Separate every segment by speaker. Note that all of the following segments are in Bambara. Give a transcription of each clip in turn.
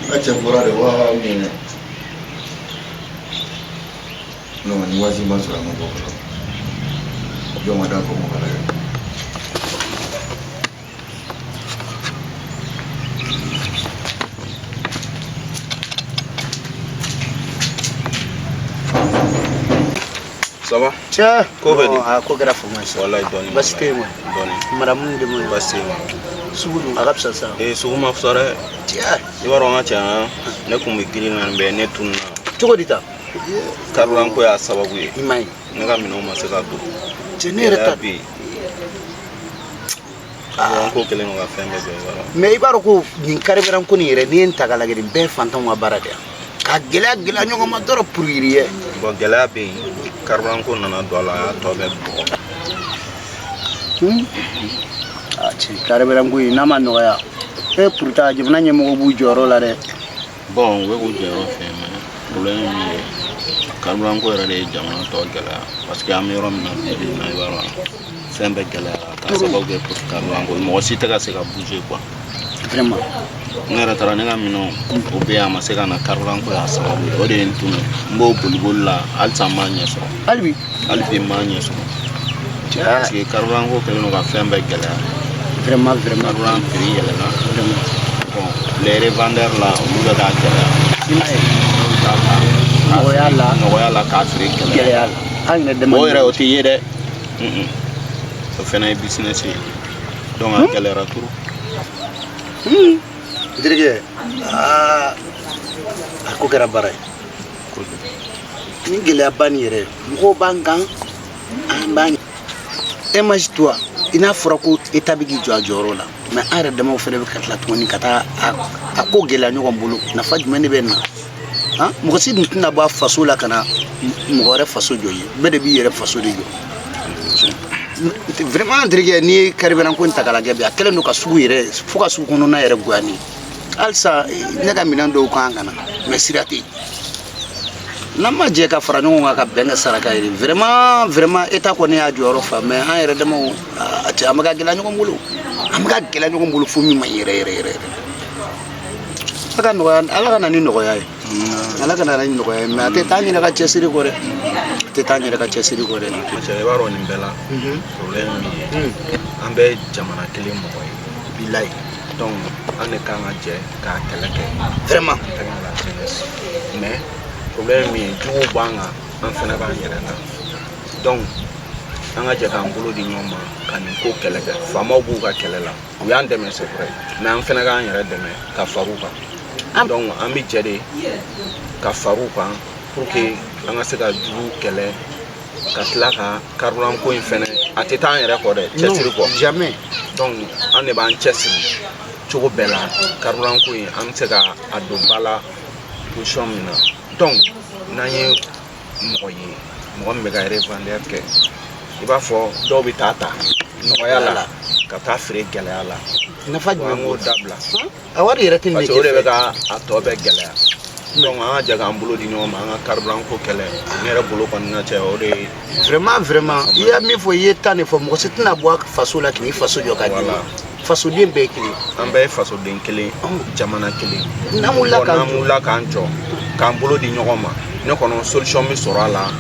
Speaker 1: N ka cɛ bɔra de wa minɛ. Non, ni waati ma sɔrɔ a ma bɔ fɔlɔ. Jɔn ma da fɔ mɔgɔ la yɛrɛ.
Speaker 2: Ça va?
Speaker 3: Cɛ.
Speaker 2: Ko bɛ di?
Speaker 3: A ko kɛra fama ye sa.
Speaker 2: Walayi, dɔɔni.
Speaker 3: Basi tɛ yen wa?
Speaker 2: Dɔɔni.
Speaker 3: Madamu de ma ye.
Speaker 2: Basi tɛ yen wa?
Speaker 3: Sugu dun, a ka fisa sa?
Speaker 2: Ee, sugu ma fisa dɛ.
Speaker 3: Cɛ.
Speaker 2: I b'a dɔn, n ka cɛ, ne kun bɛ girin na nin bɛɛ, ne tununna.
Speaker 3: Cogo di ta?
Speaker 2: Carburant ko y'a sababu ye.
Speaker 3: I ma ye.
Speaker 2: Ne ka minɛnw ma se ka don.
Speaker 3: Cɛ, ne yɛrɛ ta.
Speaker 2: Gɛlɛya bɛ yen. Carburant ko kɛlen don ka fɛn bɛɛ jɔ, i b'a dɔn.
Speaker 3: Mais i b'a dɔn ko nin carburant ko nin yɛrɛ, n'i ye nin ta k'a lajɛ, nin bɛɛ ye fantanw ka baara de ye. Ka gɛlɛya gɛlɛya ɲɔgɔn ma dɔrɔn pour rien.
Speaker 2: Bon, gɛlɛya bɛ yen. Carburant ko nana don a la, a y'a tɔ bɛɛ bugɔ.
Speaker 3: A cɛ, carburant ko in n'a ma nɔgɔya. E, pourtant jamana ɲɛmɔgɔw b'u jɔyɔrɔ la dɛ.
Speaker 2: Bon, u bɛ k'u jɔyɔrɔ fɛ, mais problème ye min ye, carburant ko yɛrɛ de ye jamana tɔ gɛlɛya, parce que an bɛ yɔrɔ min na bi bi in na, i b'a dɔn, fɛn bɛɛ gɛlɛyara k'a sababu kɛ carburant ko ye. Mɔgɔ si tɛ ka se ka bouger quoi.
Speaker 3: Vraiment.
Speaker 2: Ne yɛrɛ taara, ne ka minɛnw o bɛ yen, a ma se ka na, carburant ko y'a sababu ye. O de ye n tunu, n b'o boliboli la halisa, n m'a ɲɛ sɔrɔ.
Speaker 3: Hali bi?
Speaker 2: Hali bi, n m'a ɲɛ sɔrɔ, parce que carburant ko kɛlen don ka fɛn bɛɛ gɛlɛya.
Speaker 3: Vraiment, vraiment.
Speaker 2: Carburant prix yɛlɛnna.
Speaker 3: Vraiment.
Speaker 2: Bon, les revendeurs là, olu bɛ k'a gɛlɛya.
Speaker 3: I m'a ye.
Speaker 2: Dɔw t'a ta
Speaker 3: Nɔgɔya la.
Speaker 2: Nɔgɔya la, k'a feere gɛlɛya.
Speaker 3: Gɛlɛya la, an yɛrɛ dama.
Speaker 2: O yɛrɛ, o tɛ ye dɛ. O fana ye business ye, donc a gɛlɛyara trop.
Speaker 3: N terikɛ, aa, a ko kɛra baara ye. Ni gɛlɛyaba nin yɛrɛ, mɔgɔw b'an kan, an b'an imagine toi, i n'a fɔra ko État bɛ k'i jɔ a jɔyɔrɔ la, mais an yɛrɛ damaw fɛnɛ bɛ ka tila tuguni ka taa a ko gɛlɛya ɲɔgɔn bolo. Nafa jumɛn de bɛ nin na? Han, mɔgɔ si dun tɛna bɔ a faso la ka na mɔgɔ wɛrɛ faso jɔ ye. Bɛɛ de b'i yɛrɛ faso de jɔ. Vraiment, n terikɛ, n'i ye carburant ko in ta k'a lajɛ bi, a kɛlen don ka sugu yɛrɛ fo ka sugu kɔnɔna yɛrɛ goya. Ni halisa ne ka minɛn dɔw kan ka na, mais sira tɛ yen. N'an ma jɛ ka fara ɲɔgɔn kan ka bɛn kɛ saraka ye, vraiment, vraiment, État kɔni y'a jɔyɔrɔ fa, mais an yɛrɛ damaw, a cɛ, an bɛ ka gɛlɛya ɲɔgɔn bolo, an bɛ ka gɛlɛya ɲɔgɔn bolo fo min ma ɲi yɛrɛ yɛrɛ yɛrɛ yɛrɛ. Ala ka nɔgɔya, Ala ka na ni nɔgɔya ye, Ala ka na ni nɔgɔya ye. Mais a tɛ taa an yɛrɛ ka cɛsiri kɔ dɛ, a tɛ taa an yɛrɛ ka cɛsiri kɔ dɛ.
Speaker 2: Cɛ, i b'a dɔn, nin bɛɛ la, problème min ye, an bɛɛ ye jamana kelen mɔgɔ ye.
Speaker 3: Bilayi.
Speaker 2: Donc an de kan ka jɛ k'a kɛlɛ kɛ.
Speaker 3: Vraiment.
Speaker 2: En tant que la jeunesse. Mais problème min ye, juguw b'an kan, an fɛnɛ b'an yɛrɛ kan. Donc an ka jɛ k'an bolo di ɲɔgɔn ma ka nin ko kɛlɛ kɛ. Faamaw b'u ka kɛlɛ la, u y'an dɛmɛ, c'est vrai, mais an fɛnɛ k'an yɛrɛ dɛmɛ ka far'u kan. Donc an bɛ jɛ de ka far'u kan pour que an ka se ka jugu kɛlɛ, ka tila ka carburant ko in fɛnɛ, a tɛ taa an yɛrɛ kɔ dɛ, cɛsiri kɔ.
Speaker 3: Jamais.
Speaker 2: Donc an de b'an cɛsiri cogo bɛɛ la, carburant ko in, an bɛ se ka a don ba la position min na. Donc n'an ye mɔgɔ ye, mɔgɔ min bɛ ka revendeur kɛ, i b'a fɔ dɔw bɛ taa ta nɔgɔya la ka taa feere gɛlɛya la.
Speaker 3: Nafa
Speaker 2: an
Speaker 3: jumɛn
Speaker 2: k'o
Speaker 3: b'o la?
Speaker 2: Dabila.
Speaker 3: A wari yɛrɛ tɛ.
Speaker 2: Parce que o de bɛ ka a tɔ bɛɛ gɛlɛya. Donc an ka jɛ k'an bolo di ɲɔgɔn ma, an ka carburant ko kɛlɛ. Ne yɛrɛ bolo kɔni, ka cɛ, o de ye.
Speaker 3: Vraiment, vraiment, i ye min fɔ, i ye tan de fɔ. Mɔgɔ si tɛna bɔ a faso la k'i faso jɔ ka d'i ma. Fasoden bɛɛ ye kelen.
Speaker 2: An bɛɛ ye fasoden kelen, jamana kelen.
Speaker 3: N'an wulila k'an
Speaker 2: N'an
Speaker 3: jɔ.
Speaker 2: wulila k'an jɔ, k'an bolo di ɲɔgɔn ma, ne kɔnɔ solution bɛ sɔrɔ a la.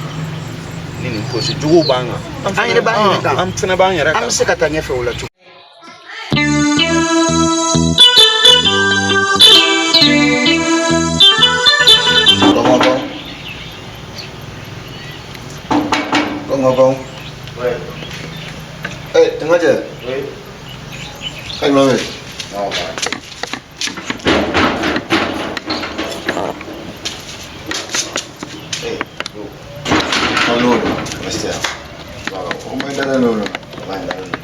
Speaker 2: Ni nin posi juguw b'an kan,
Speaker 3: An yɛrɛ b'an yɛrɛ kan.
Speaker 2: An fɛnɛ b'an yɛrɛ
Speaker 3: An
Speaker 2: kan.
Speaker 3: bɛ se ka taa ɲɛfɛ o la cogo.
Speaker 1: Kɔngɔ kɔngɔ kɔngɔ.
Speaker 4: Oui.
Speaker 1: Eh, n ka cɛ.
Speaker 4: Oui.
Speaker 1: Ka jumɛn bɛ yen?
Speaker 4: Non, bah. Eh, yo.
Speaker 1: An n'o don.
Speaker 4: Baasi tɛ yan.
Speaker 1: O ma dalen don.
Speaker 4: Wallahi, n dalen don.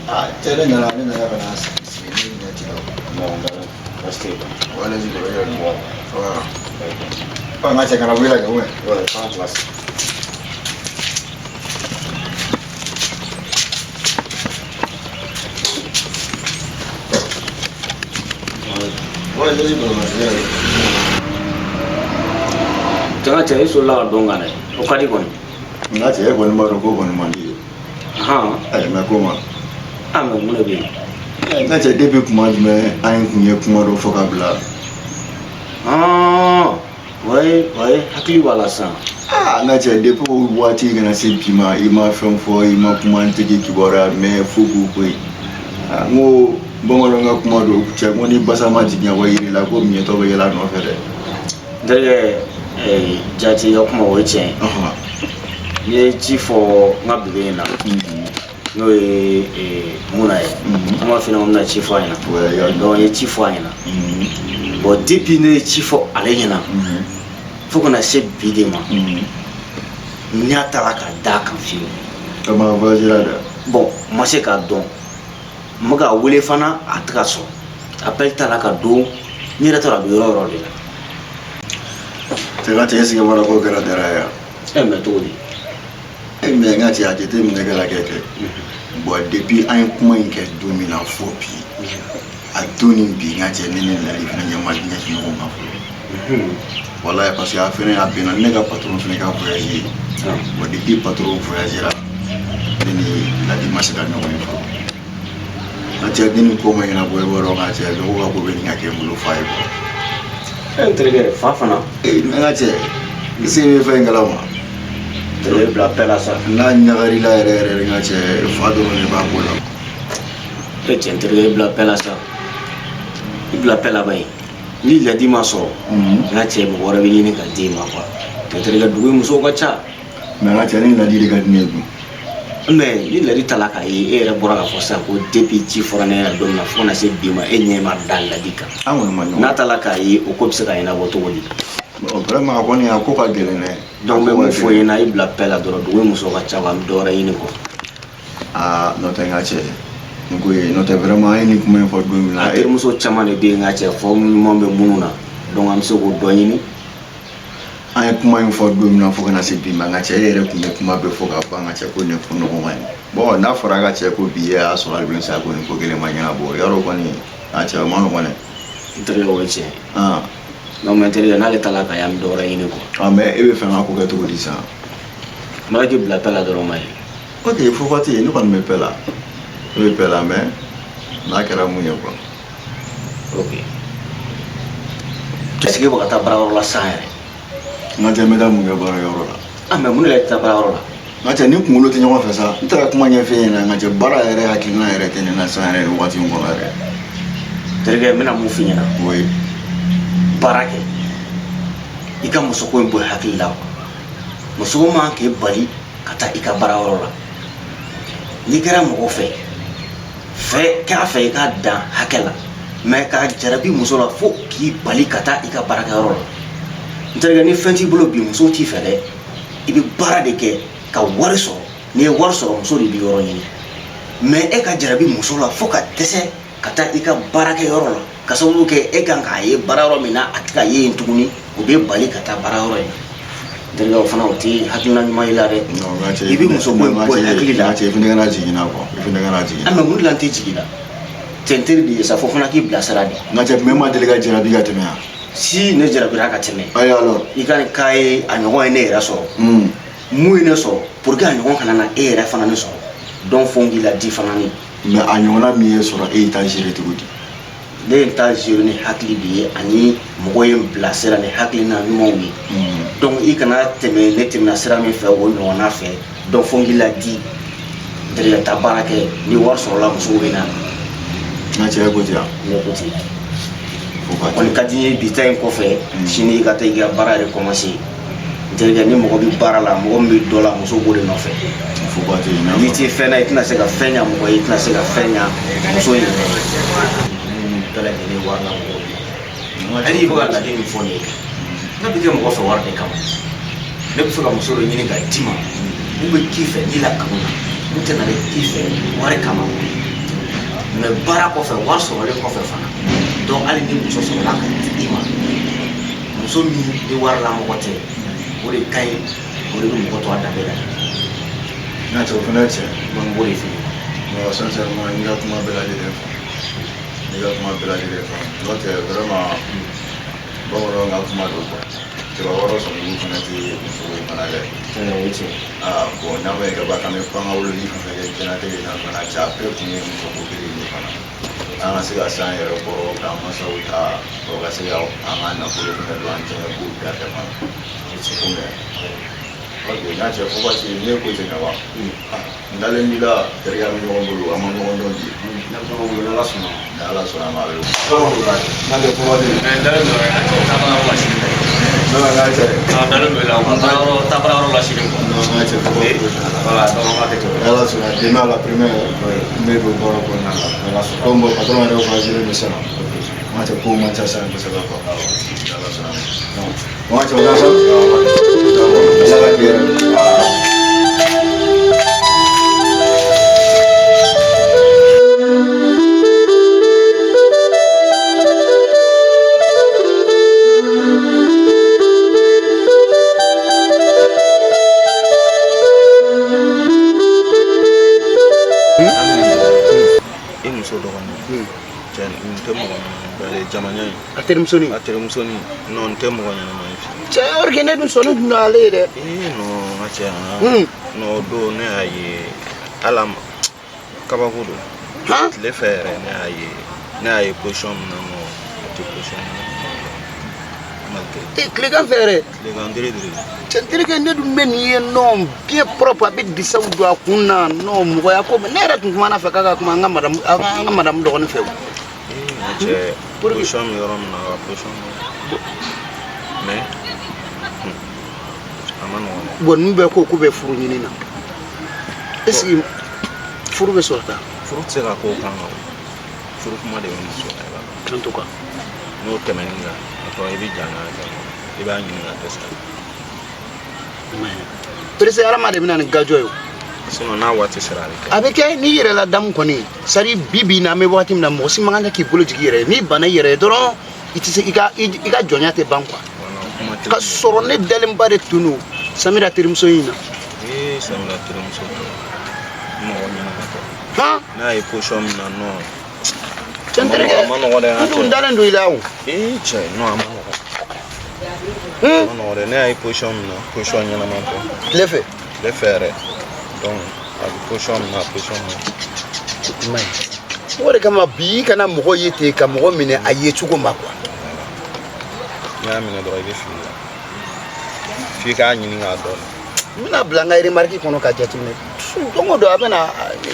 Speaker 1: Ah, cɛ, ne nana ka na sigi ni ɲɛ ci la.
Speaker 4: Non, n dalen don. Baasi tɛ yen.
Speaker 1: Wa allez-y, kɔrɔ yɛrɛ.
Speaker 4: Ouais.
Speaker 1: Voilà.
Speaker 4: Ok.
Speaker 1: Ɔ, n ka cɛ, kana wuli la kɛ, ou bien?
Speaker 4: Ouais, prends place.
Speaker 1: Wa allez-y, kɔrɔ yɛrɛ.
Speaker 5: Cɛ, ka cɛ, i solila ka don kan dɛ, o ka di kɔni.
Speaker 1: N ka cɛ, e kɔni b'a dɔn ko kɔni man di ye. Ayi, mais ko ma.
Speaker 5: A, mais mun de bɛ yen?
Speaker 1: N ka cɛ, depuis kuma jumɛn an kun ye kuma dɔ fɔ ka bila?
Speaker 5: Wayi, hakili b'a la sisan.
Speaker 1: Aa, n ka cɛ, depuis o waati kana se bi ma, i ma fɛn fɔ, i ma kuma, n tigi kibaruya mɛ fo k'u ko yen. N ko bamananw ka kuma don cɛ, ko ni basa ma jigin ka bɔ yiri la, ko miɲɛtɔ bɛ yɛlɛ a nɔfɛ dɛ.
Speaker 5: N terikɛ, Jati, i ka kuma o ye tiɲɛ ye. N ye ci fɔ n ka bebe in na, n'o ye Muna ye. An b'a f'i ɲɛna ko n bɛna ci fɔ a ɲɛna. Donc n ye ci fɔ a ɲɛna. Bon, depuis ne ye ci fɔ ale ɲɛna fo kana se bi de ma, n y'a ta la ka d'a kan fiyewu.
Speaker 1: A ma voyagé la dɛ.
Speaker 5: Bon, n ma se k'a dɔn. N bɛ k'a wele fana, a tɛ ka sɔn, appel t'a la ka don. N yɛrɛ t'a dɔn a bɛ yɔrɔ o yɔrɔ de la.
Speaker 1: Cɛ, ka cɛ, est-ce que baara ko kɛra dara ye?
Speaker 5: Ɛ, mais cogo di?
Speaker 1: E, mais n ka cɛ, a jateminɛ kɛra kɛ kɛ. Bon, depuis an ye kuma in kɛ don min na fo bi, a don ni bi, n ka cɛ, ne ni Lali fana ɲɛ ma ɲɛsin ɲɔgɔn ma fɔlɔ. Walayi, parce que a fɛnɛ a bɛnna ne ka patron fɛnɛ ka voyage ye. Bon, depuis patron voyagera, ne ni Ladi ma se ka ɲɔgɔn ye fɔlɔ. N ka cɛ, ni nin ko ma ɲɛnabɔ, i b'a dɔn, n ka cɛ, dɔgɔ ka ko bɛ nin ka kɛ n bolo fa ye quoi.
Speaker 5: E, n terikɛ, fa fana?
Speaker 1: Ee, n ka cɛ, i se bɛ fɛn in kalama.
Speaker 5: Terikɛ, bila bɛɛ la sa.
Speaker 1: N'a ɲagarila yɛrɛ yɛrɛ, n ka cɛ, fa dɔrɔn de b'a ko la.
Speaker 5: E cɛ, n terikɛ, i bila bɛɛ la sa, i bila bɛɛ la ba ye. Ni Ladi ma sɔrɔ, n ka cɛ, mɔgɔ wɛrɛ bɛ ɲini ka d'i ma quoi. N terikɛ, dugu in musow ka ca.
Speaker 1: Mais n ka cɛ, ni Ladi de ka di ne ye dun.
Speaker 5: Mais ni Ladi tala k'a ye, e yɛrɛ bɔra k'a fɔ sisan ko depuis ci fɔra ne ɲɛna don min na fo ka na se bi ma, e ɲɛ ma da Ladi kan.
Speaker 1: An kɔni ma ɲɔgɔn.
Speaker 5: N'a tala k'a ye, o ko bɛ se ka ɲɛnabɔ cogo di?
Speaker 1: Bon, vraiment, a kɔni a ko ka gɛlɛn dɛ.
Speaker 5: Donc n bɛ mun fɔ i ɲɛna, i bila bɛɛ la dɔrɔn. Dugu in musow ka ca, an bɛ dɔ wɛrɛ ɲini quoi.
Speaker 1: Aa, n'o tɛ, n ka cɛ, n ko ye n'o tɛ, vraiment, an ye nin kuma in fɔ don min na.
Speaker 5: A terimuso caman de bɛ yen, n ka cɛ, fɔ ɲuman bɛ minnu na, donc an bɛ se k'o dɔ ɲini.
Speaker 1: An ye kuma in fɔ don min na fo ka na se bi ma, n ka cɛ, e yɛrɛ tun bɛ kuma bɛɛ fɔ ka ban, n ka cɛ, ko nin ko nɔgɔman ye. Bon, n'a fɔra ka cɛ ko bi e y'a sɔrɔ hali bi sa ko nin ko kelen ma ɲɛnabɔ, yarɔ kɔni, a cɛ, o ma nɔgɔn dɛ.
Speaker 5: N terikɛ, o ye tiɲɛ ye. Non, mais n terikɛ, n'ale taara ka ye, an bɛ dɔ wɛrɛ ɲini quoi.
Speaker 1: Ah, mais e bɛ fɛ n ka ko kɛ cogo di sisan?
Speaker 5: N b'a k'i bila bɛɛ la dɔrɔn, ma ye.
Speaker 1: Ok, fo waati, ne kɔni bɛ paix la, ne bɛ paix la, mais n'a kɛra mun ye quoi.
Speaker 5: Ok, est-ce que e bɛ ka taa baarayɔrɔ la sisan yɛrɛ?
Speaker 1: N ka cɛ, n bɛ taa mun kɛ baarayɔrɔ la?
Speaker 5: Ah, mais mun de la i tɛ taa baarayɔrɔ la?
Speaker 1: N ka cɛ, ni kunkolo tɛ ɲɔgɔn fɛ sa, n taara kuma ɲɛfɛ e ɲɛna. N ka cɛ, baara yɛrɛ hakilina yɛrɛ tɛ ne na sisan yɛrɛ, nin waati in kɔnɔ yɛrɛ.
Speaker 5: Terikɛ, n bɛna mun f'i ɲɛna?
Speaker 1: Oui.
Speaker 5: Baara kɛ, i ka musoko in bɔ i hakili la. Musoko man k'e bali ka taa i ka baarayɔrɔ la. N'i kɛra mɔgɔ fɛ, fɛ k'a fɛ, i ka dan hakɛ la, mais ka jarabi muso la fo k'i bali ka taa i ka baarakɛyɔrɔ la, n terikɛ, ni fɛn t'i bolo bi, musow t'i fɛ dɛ. I bɛ baara de kɛ ka wari sɔrɔ. N'i ye wari sɔrɔ, muso de b'i yɔrɔ ɲini. Mais e ka jarabi muso la fo ka dɛsɛ ka taa i ka baarakɛyɔrɔ la, ka sababu kɛ e kan k'a ye baarayɔrɔ min na, a tɛ ka ye yen tuguni, o bɛ bali ka taa baarayɔrɔ in na. N terikɛ, o fana o tɛ hakilina ɲuman ye la dɛ. I bɛ muso ko in bɔ i hakili la.
Speaker 1: N ka cɛ, i fana kana jigin na quoi, i fana kana jigin.
Speaker 5: Ah, mais mun de la n tɛ jigin la? Cɛ, n teri de ye sa, fo fana k'i bilasira de.
Speaker 1: N ka cɛ, mais ma deli ka jarabi ka tɛmɛ yan.
Speaker 5: Si, ne jarabira ka tɛmɛ.
Speaker 1: Ayi, alors.
Speaker 5: I ka nin k'a ye, a ɲɔgɔn ye ne yɛrɛ sɔrɔ. Mun ye ne sɔrɔ pour que a ɲɔgɔn kana na e yɛrɛ fana ne sɔrɔ, donc fo n k'i ladi fana ni.
Speaker 1: Mais a ɲɔgɔnna min ye sɔrɔ, e y'i ta gérer cogo di?
Speaker 5: Ne ye n ta gérer ni hakili de ye, ani mɔgɔ ye n bilasira ni hakilina ɲumanw ye. Donc i kana tɛmɛ ne tɛmɛna sira min fɛ, o ɲɔgɔnna fɛ. Donc fo n k'i ladi, n terikɛ, taa baara kɛ. Ni wari sɔrɔla, musow bɛ na.
Speaker 1: N ka cɛ, ko ten yan.
Speaker 5: Ne ko ten.
Speaker 1: Fo ka
Speaker 5: kɔni ka di n ye bi ta in kɔfɛ, sini i ka taa i ka baara yɛrɛ commencer. N terikɛ, ni mɔgɔ bɛ baara la, mɔgɔ min bɛ dɔ la, muso b'o de nɔfɛ.
Speaker 1: Fo ka ten.
Speaker 5: N'i tɛ fɛn na, i tɛna se ka fɛn ɲa mɔgɔ ye, i tɛna se ka fɛn ɲa muso ye. Ninnu bɛɛ lajɛlen ye wari la mɔgɔw ye. Hali i bɛ ka ladi min fɔ nin ye, ne bɛ kɛ mɔgɔ fɛ wari de kama. Ne bɛ fɛ ka muso dɔ ɲini ka d'i ma, mun bɛ k'i fɛ n'i la kanu na, mun tɛ nalen k'i fɛ wari kama. Mais baara kɔfɛ, wari sɔrɔlen kɔfɛ fana, donc hali ni muso sɔrɔla ka di i ma, muso min ni wari la mɔgɔ tɛ, o de ka ɲi, o de bɛ mɔgɔ to a danbe la.
Speaker 1: N ka cɛ, o fana ye tiɲɛ.
Speaker 5: Donc n b'o de f'i ye.
Speaker 1: Non, sincèrement, n ka kuma bɛɛ lajɛlen faamu, n ka kuma bɛɛ lajɛlen faamu. N'o tɛ, vraiment, bamananw ka kuma don quoi, cɛbakɔrɔ sɔnni fana tɛ muso ko fana dɛ.
Speaker 5: O ye tiɲɛ.
Speaker 1: Ah bon, n'a ma ɲɛ ka ban k'an bɛ pan ka wololi fɛn fɛn kɛ diɲɛlatigɛ in na fana, cɛ, a bɛɛ kun ye muso ko kelen de fana. An ka se ka s'an yɛrɛ kɔrɔ, k'an masaw ta, o ka se ka an ka nafolo fɛnɛ don an cɛn k'u da fɛ fana. Ko mɛ ok, n y'a cɛ fo parce que n'i ye ko cɛ wa n dalen b'i la, terikɛ bɛ ɲɔgɔn bolo, an ma ɲɔgɔn dɔn bi.
Speaker 4: Ne bɛ ɲɔgɔn bolo, n'Ala sɔnna.
Speaker 1: Ni Ala sɔnna a ma, a bɛ.
Speaker 4: N'ale kuma bɛ yen.
Speaker 6: Mɛ n dalen don a cɛ taa baarayɔrɔ la sini dɛ.
Speaker 1: Non, n y'a cɛ.
Speaker 6: Non, n dalen don i la quoi, baarayɔrɔ taa baarayɔrɔ la sini quoi.
Speaker 1: Non, n y'a cɛ fo.
Speaker 6: Voilà, donc an b'a kɛ ten.
Speaker 1: Ni Ala sɔnna, demain à la première, n bɛ don baara kɔnɔna la.
Speaker 4: N'Ala sɔnna.
Speaker 1: Comme bon, patron yɛrɛ voyagé don sisan. N y'a cɛ kow man ca sisan kosɛbɛ quoi. Ni Ala sɔnna. Bon, n y'a cɛ o la sa. Ala ka tile yɛrɛ.
Speaker 2: E muso dɔgɔnin cɛ, nin tɛ mɔgɔ ɲɛnama ye, jamana in.
Speaker 3: A terimusonin.
Speaker 2: A terimusonin, non, nin tɛ mɔgɔ ɲɛnama ye fiyewu.
Speaker 3: Cɛ, or que ne dun sɔnni tun don ale ye dɛ.
Speaker 2: Ee non, n ka cɛ, han, non, o don ne y'a ye, ala ma kabako don.
Speaker 3: Han.
Speaker 2: Tile fɛ yɛrɛ ne y'a ye, ne y'a ye position min na, non, a tɛ position min na malgré.
Speaker 3: E, tilegan fɛ yɛrɛ?
Speaker 2: Tilegan dere dere.
Speaker 3: Cɛ, n terikɛ, ne dun bɛ nin ye, non, bien propre, a bɛ disaw don a kun na, non, mɔgɔya ko ne yɛrɛ tun kumana fɛ k'a ka kuma an ka madame, an ka madame dɔgɔnin fɛ o.
Speaker 2: Ee n ka cɛ, position min yɔrɔ min na, a ka position ma, mais a ma nɔgɔn dɛ.
Speaker 3: Bon, ninnu bɛɛ ko k'u bɛ furu ɲini na, est ce que furu bɛ sɔrɔ tan?
Speaker 2: Furu tɛ se ka k'o kan o, furu kuma de bɛ muso la, i b'a dɔn.
Speaker 3: En tout cas.
Speaker 2: N'o tɛmɛn'i kan, a tɔ i bɛ jan n'a kɛ, i b'a ɲini ka dɛsɛ.
Speaker 3: Presse hadama de bɛ na ni gajɔ ye o.
Speaker 2: Sinon n'a waati sera, a bɛ kɛ.
Speaker 3: A bɛ kɛ n'i yɛrɛ ladamu kɔni, c'est à dire bi bi in na, an bɛ waati min na, mɔgɔ si man kan k'i bolo jigin i yɛrɛ ye. N'i banna i yɛrɛ ye dɔrɔn, i tɛ se i ka i ka jɔnya tɛ ban quoi.
Speaker 2: Voilà, kuma tɛ.
Speaker 3: Ka sɔrɔ ne dalenba de tun don Samira terimuso in na.
Speaker 2: Ee, Samira terimuso tɛ mɔgɔ ɲɛnama tɛ.
Speaker 3: Han.
Speaker 2: N'a ye position min na, non.
Speaker 3: Cɛ, n terikɛ,
Speaker 2: A ma nɔgɔn dɛ,
Speaker 3: n dun dalen don i la o.
Speaker 2: Ee cɛ, non, a ma nɔgɔn. A ma nɔgɔn dɛ, ne y'a ye position min na, position ɲɛnama tɛ.
Speaker 3: Tile fɛ.
Speaker 2: Tile fɛ yɛrɛ, donc a bɛ position min na, position ma ɲi.
Speaker 3: O de kama bi i kana mɔgɔ ye ten ka mɔgɔ minɛ a ye cogo ma quoi.
Speaker 2: N'i y'a minɛ dɔrɔn, i bɛ fili la, f'i k'a ɲini k'a dɔn.
Speaker 3: N bɛna bila n ka remarque kɔnɔ ka jateminɛ don o don, a bɛna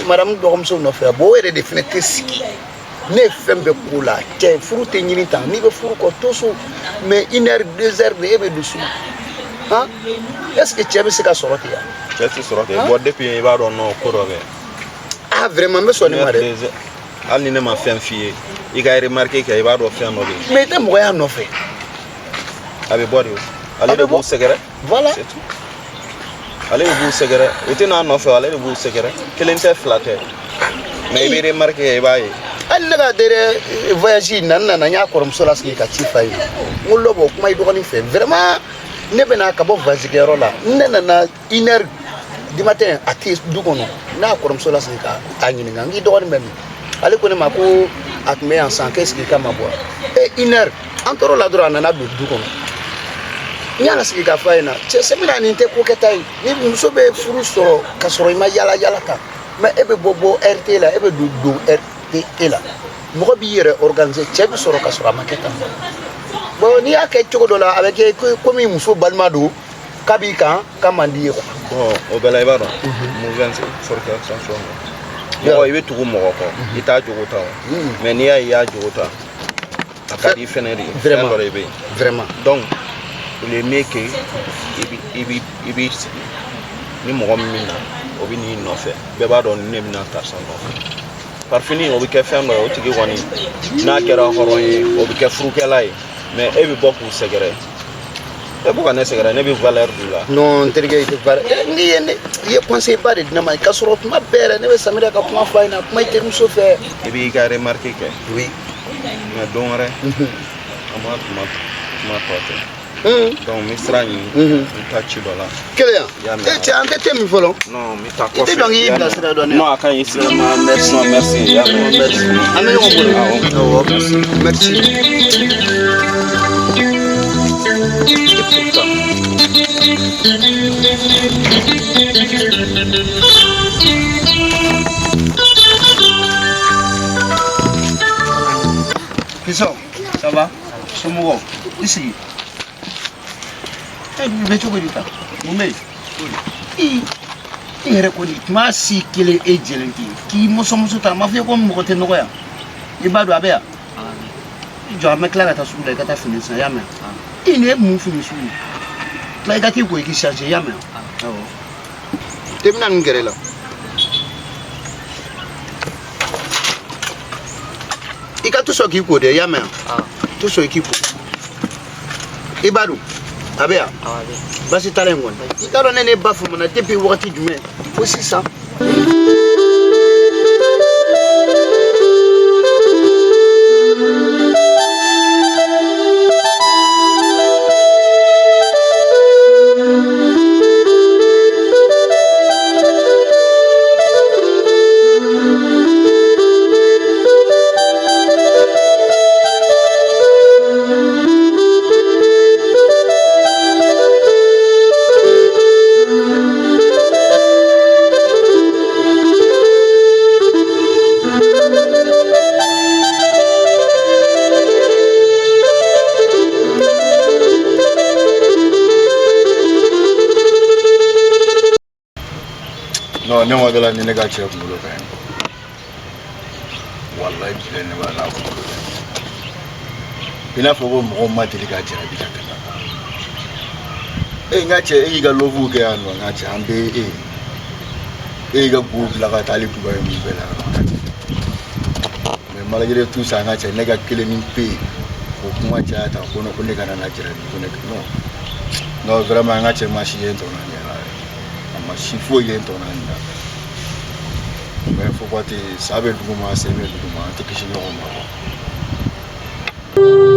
Speaker 3: madame dɔgɔmuso nɔfɛ. Bon, o yɛrɛ de fana tɛ sigi, ne ye fɛn bɛɛ k'o la. Cɛ, furu tɛ ɲini tan, n'i bɛ furu kɔ to so, mais une heure, 2 heures de e bɛ don so, han, est ce que cɛ bɛ se ka sɔrɔ ten yan?
Speaker 2: Cɛ tɛ sɔrɔ ten. Bon, depuis i b'a dɔn, non, ko dɔ bɛ.
Speaker 3: Ah, vraiment, n bɛ sɔn nin ma dɛ.
Speaker 2: Hali ni ne ma fɛn f'i ye, i ka remarque kɛ, i b'a dɔn fɛn dɔ bɛ yen.
Speaker 3: Mais i tɛ mɔgɔ y'a nɔfɛ.
Speaker 2: A bɛ bɔ de o, ale de b'u sɛgɛrɛ.
Speaker 3: Voilà.
Speaker 2: C'est tout, ale de b'u sɛgɛrɛ, o tɛ n'a nɔfɛ, ale de b'u sɛgɛrɛ, kelen tɛ, fila tɛ, mais i bɛ remarque kɛ, i b'a ye.
Speaker 3: Hali ne ka dɛrɛ voyage in na, n nana, n y'a kɔrɔmuso lasigi ka ci f'a ye, n ko lɔbɔ kuma i dɔgɔnin fɛ, vraiment, ne bɛna ka bɔ voyage kɛyɔrɔ la, ne nana 1 heure du matin, a tɛ du kɔnɔ. Ne y'a kɔrɔmuso lasigi ka a ɲininka, n k'i dɔgɔnin bɛ min? Ale ko ne ma ko a tun bɛ yan sisan, k'est ce que k'a ma bɔ e 1 heure. An tor'o la dɔrɔn, a nana don du kɔnɔ, n y'a lasigi k'a fɔ a ɲɛna, cɛ, Samira, nin tɛ ko kɛta ye. Ni muso bɛ furu sɔrɔ ka sɔrɔ i ma yala yala kan, mais e bɛ bɔ bɔ heure la, e bɛ don don heure e la, mɔgɔ b'i yɛrɛ organiser, cɛ bɛ sɔrɔ ka sɔrɔ a ma kɛ tan. Bon, n'i y'a kɛ cogo dɔ la, a bɛ kɛ komi muso balima don k'a b'i kan, k'a man di i ye quoi.
Speaker 2: Bon, o bɛɛ la, i b'a dɔn, mauvaise fréquentation don. Mɔgɔ i bɛ tugu mɔgɔ kɔ, i t'a jogo ta o, mais n'i y'a ye i y'a jogo ta, a ka di fɛnɛ de ye, fɛn dɔ de bɛ yen.
Speaker 3: Vraiment.
Speaker 2: Donc il est mieux que i b'i sigi ni mɔgɔ min bɛ na, o bɛ n'i nɔfɛ, bɛɛ b'a dɔn ne bɛna karisa nɔfɛ. Par fini, o bɛ kɛ fɛn dɔ ye, o tigi kɔni n'a kɛra hɔrɔn ye, o bɛ kɛ furukɛla ye, mais e bɛ bɔ k'u sɛgɛrɛ, e bɛ ka ne sɛgɛrɛ, ne bɛ valeur d'u la.
Speaker 3: Non, n terikɛ, i tɛ baara n'i ye ne i ye conseil ba de di ne ma, k'a sɔrɔ tuma bɛɛ yɛrɛ ne bɛ Samira ka kuma fɔ a ɲɛna, kuma i terimuso fɛ.
Speaker 2: I b'i ka remarque kɛ.
Speaker 3: Oui.
Speaker 2: Mais don wɛrɛ an b'a kuma tɔ kɛ. Donc n bɛ sira ɲini, n bɛ taa ci dɔ la.
Speaker 3: Kelen
Speaker 2: I y'a
Speaker 3: yan.
Speaker 2: mɛn?
Speaker 3: E cɛ, an tɛ te min fɔlɔ?
Speaker 2: Non, n bɛ taa
Speaker 3: I tɛ
Speaker 2: kɔfɛ.
Speaker 3: dɔn k'i bilasira dɔɔnin.
Speaker 2: Non, a ka ɲi, i sigi.
Speaker 3: Vraiment, merci.
Speaker 2: Non, merci, i y'a mɛn.
Speaker 3: Merci, an bɛ ɲɔgɔn bolo.
Speaker 2: Awɔ.
Speaker 3: Awɔ, merci. Et pourtant. Somɔgɔw, i sigi. E bɛ cogo di tan? Mun bɛ yen? I e yɛrɛ kɔni tuma si kelen e jɛlen tɛ k'i mɔsɔnmɔsɔn ta, a ma fɔ i ye ko mɔgɔ tɛ nɔgɔ yan. I b'a dɔn a bɛ yan. I jɔ, an bɛ tila ka taa sugu la, i ka taa fini san, i y'a mɛn? I nin ye mun fini sugu ye? Tila i ka t'i ko i k'i changer, i y'a mɛn? Awɔ. I bɛna nin gɛrɛ i la. I ka to sɔn k'i ko dɛ, i y'a mɛn? To sɔn i k'i ko. I b'a dɔn a bɛ yan, baasi t'a la yen kɔni. I t'a dɔn ne n'e ba famana depuis wagati jumɛn fo sisan.
Speaker 1: Non, ne ma dala ni ne ka cɛ kunkolo ka ɲi, walayi bilayi, ne b'a la kunkolo ka ɲi, i n'a fɔ ko mɔgɔw ma deli ka jarabi ka tɛmɛ. E n ka cɛ, e y'i ka love kɛ yan nɔ, n ka cɛ, an bɛɛ ye e ye. E y'i ka go bila ka taa hali Dubayi ninnu bɛɛ la, mais malgré tout ça, n ka cɛ, ne ka kelen ni pe o kuma caya ta ko ne ko ne kana na jarabi ko ne non non, vraiment, n ka cɛ ma si ye n tɔnɔ ɲɛ la, a ma si foyi ye n tɔnɔ ɲɛ la. Mais faut pas te sa bɛ duguma, sen bɛ duguma, an tɛ kisi ɲɔgɔn ma quoi.